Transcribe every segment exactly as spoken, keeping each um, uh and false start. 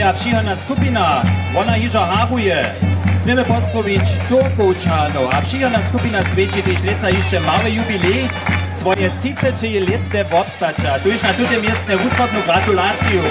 A přichodna skupina, wona hižo haruje. Směmy pozdrowić Turkowčanow. A přichodna skupina swjeći tež lětsa hišće mały jubilej, swoje třicećilětne wobstaća. Tuž na tutym městnje wutrobnu gratulaciju.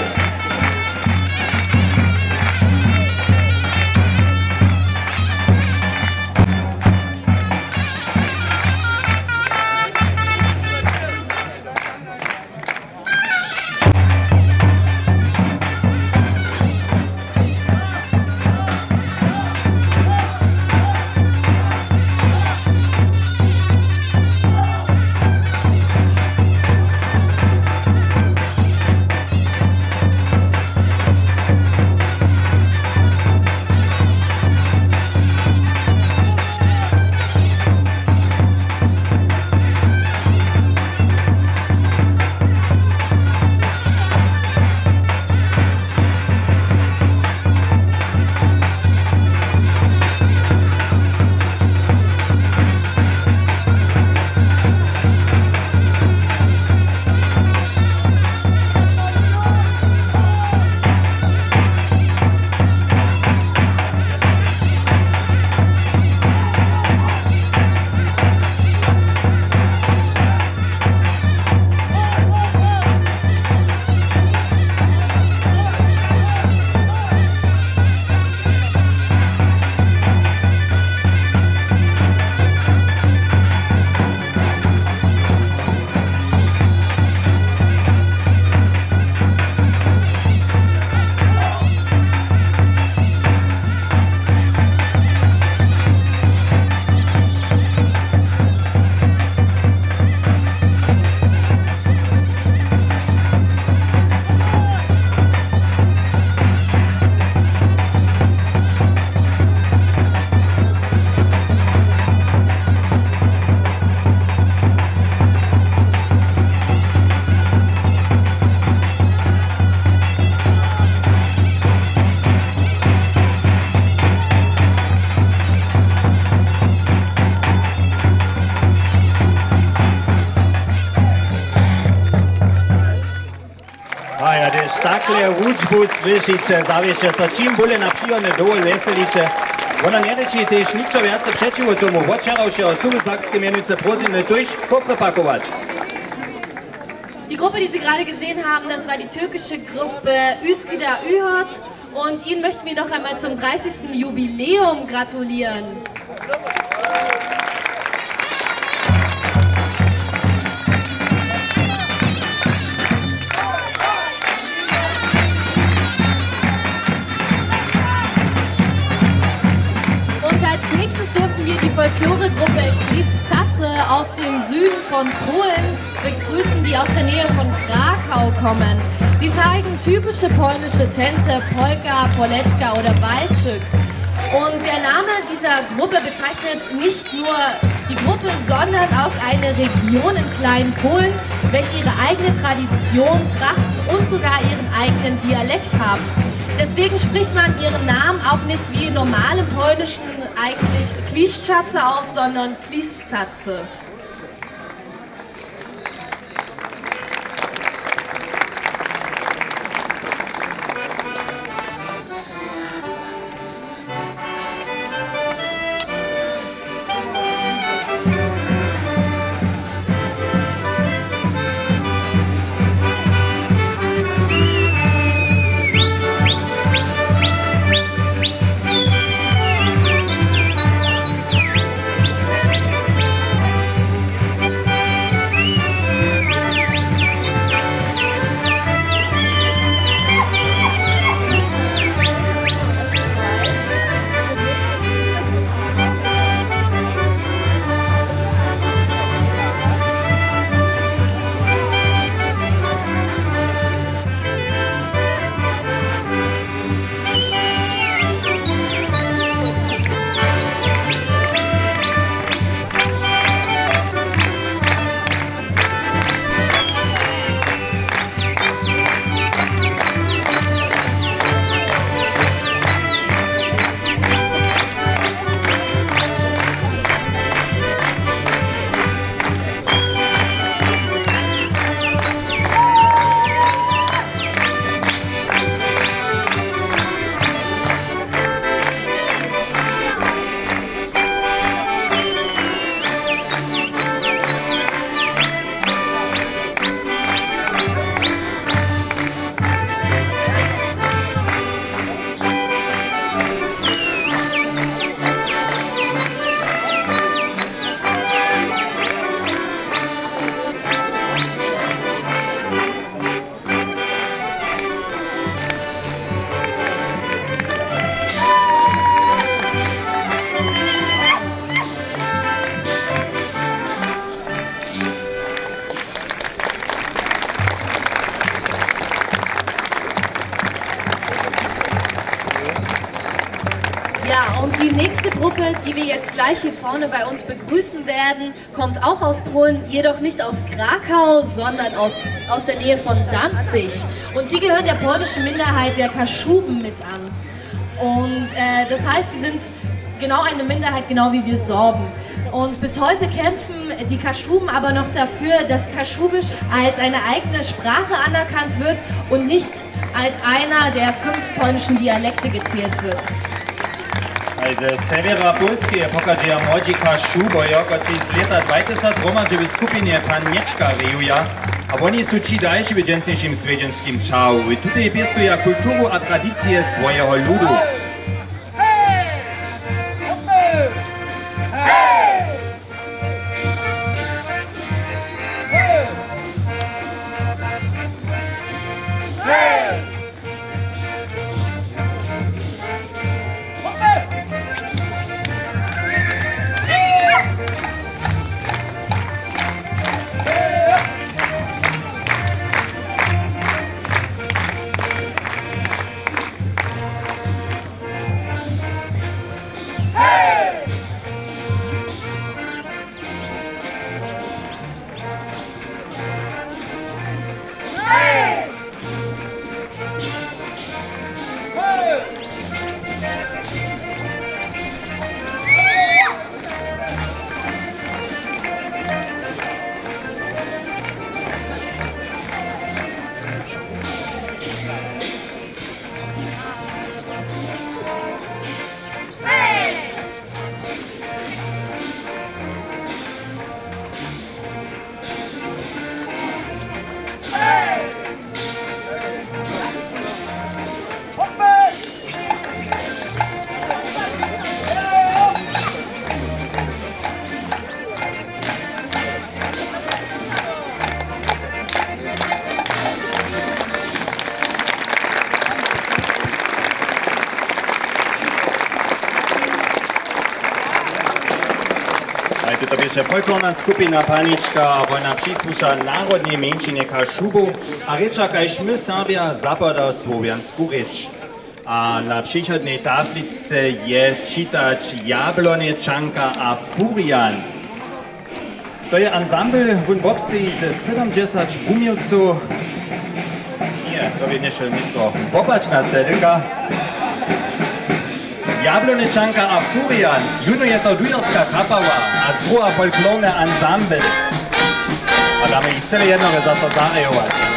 A ja, hdyž takle hudźbu słyšiće, zawěsće so čim bóle na přichodny dowol wjeseliće. Wona njerěči tež ničo wjace přećiwo tomu, wot wčerawšeho su w Sakskej mjenujcy prózdniny tuž kofry pakować. Die Gruppe, die Sie gerade gesehen haben, das war die türkische Gruppe Üsküdar Ühot. Und Ihnen möchten wir noch einmal zum dreißigsten Jubiläum gratulieren. Und als nächstes dürfen wir die Folkloregruppe Kliscacy aus dem Süden von Polen begrüßen, die aus der Nähe von Krakau kommen. Sie zeigen typische polnische Tänze, Polka, Poleczka oder Walczyk. Und der Name dieser Gruppe bezeichnet nicht nur die Gruppe, sondern auch eine Region in Kleinpolen, welche ihre eigene Tradition, Trachten und sogar ihren eigenen Dialekt haben. Deswegen spricht man ihren Namen auch nicht wie normal im Polnischen eigentlich Kliscacy aus, sondern Kliscacy. Ja, und die nächste Gruppe, die wir jetzt gleich hier vorne bei uns begrüßen werden, kommt auch aus Polen, jedoch nicht aus Krakau, sondern aus, aus der Nähe von Danzig. Und sie gehören der polnischen Minderheit der Kaschuben mit an. Und äh, das heißt, sie sind genau eine Minderheit, genau wie wir Sorben. Und bis heute kämpfen die Kaschuben aber noch dafür, dass Kaschubisch als eine eigene Sprache anerkannt wird und nicht als einer der fünf polnischen Dialekte gezählt wird. Ze sewjera Pólskeje pochadźeja młodźi Kašubojo, kotřiž z lěta dwatysacromadźe w skupinje Panička rejuja, a woni su ći dalši w dźensnišim swjedźenskim ćahu. Tutej pěstuja kulturu a tradicije swojeho ludu. Haj, tuto běše folklorna skupina Panička, wona přisłuša narodnej mjeńšinje Kašubow a rěča kaž my Serbja zapoda słowjansku rěč. A na přichodnej tafličce je čitać Jablonečanka a furiant. To je ansambl, wón wobsteji ze sydomdźesać wuměłcow. Ně, to bě něšto nětko wopačna cedlka. Jablonečanka a furiant, jónu je to dujerska kapała a z druha folklorny ansambl. A damy jich cyle jednoho zaso zarejować.